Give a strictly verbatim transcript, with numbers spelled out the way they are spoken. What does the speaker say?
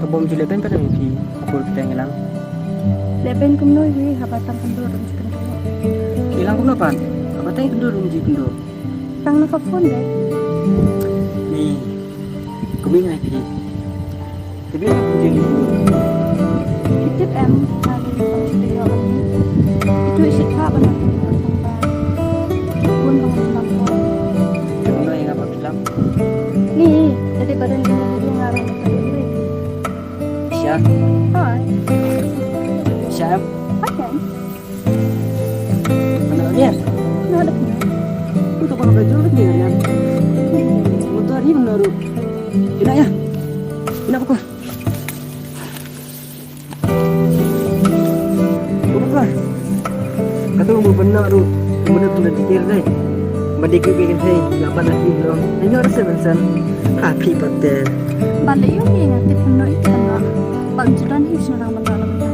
Bym ju leh beiñ pat ïa phi, ha por phi teng i lang. Leh beiñ kumno hi, haba tang kynduh ruh ym ju kynduh. I lang kumno pat, haba tang kynduh ruh ym ju kynduh. Tang na ka phone dei. Ni, kumne ngai phi. Tip ïa phi. Ki tip em, ha ki tip em, ki tip em. Ki tip shi tha ba na tip em ba. Bun ba na tip em. Kumno ïa nga ba tip em. Ni, tadi badan ki na tip nga ba na tip em. Sha. Hai. Sha em. Hai em. Ano dia? Ano dia? Uto ko na bajul dia kan. Motor ni menurut. Ina ya. Ina buka. Buka. Kata mau benar tu. Benar tu dah dikir deh. Bade ke bikin saya. Lapan lagi belum. Ini harus sebensan. Happy birthday. Balik yuk ni nanti penuh itu penuh. Bang judan ni senang menang.